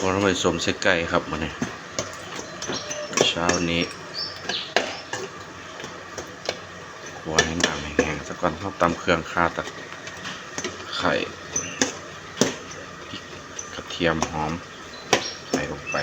ບໍ່ໄດ້ຕົ້ມໃສ່ໄກ່ຄັບມື້ນີ້ ເຊົ້ານີ້ ຂົ້ວໃຫ້ນ້ຳແຫ້ງໆ ຊະກ່ອນ ເຮົາຕຳເຄື່ອງ ຂ່າ ຕະໄຄ ພິກ ກະທຽມ ຫອມ ໃສ່ລົງໄປ.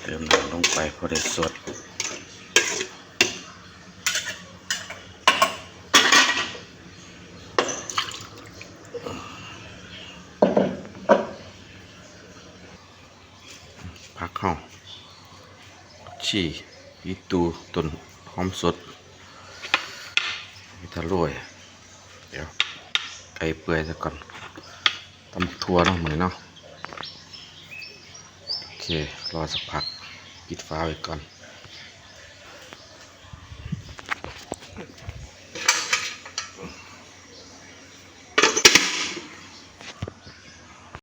ເຕີມນ້ຳລົງໄປພໍໄດ້ສົດ. ຜັກເຮົາ ຜັກຊີ ອີຕູ ຕົ້ນຫອມສົດ ມີແຕ່ໂລຍ. ດຽວໄກ່ເປື່ອຍຊະກ່ອນ ຕຳຖົ່ວເນາະມື້ນີ້ເນາະ. ໂອເຄ ລໍສັກພັກ ປິດຝາໄວ້ກ່ອນ.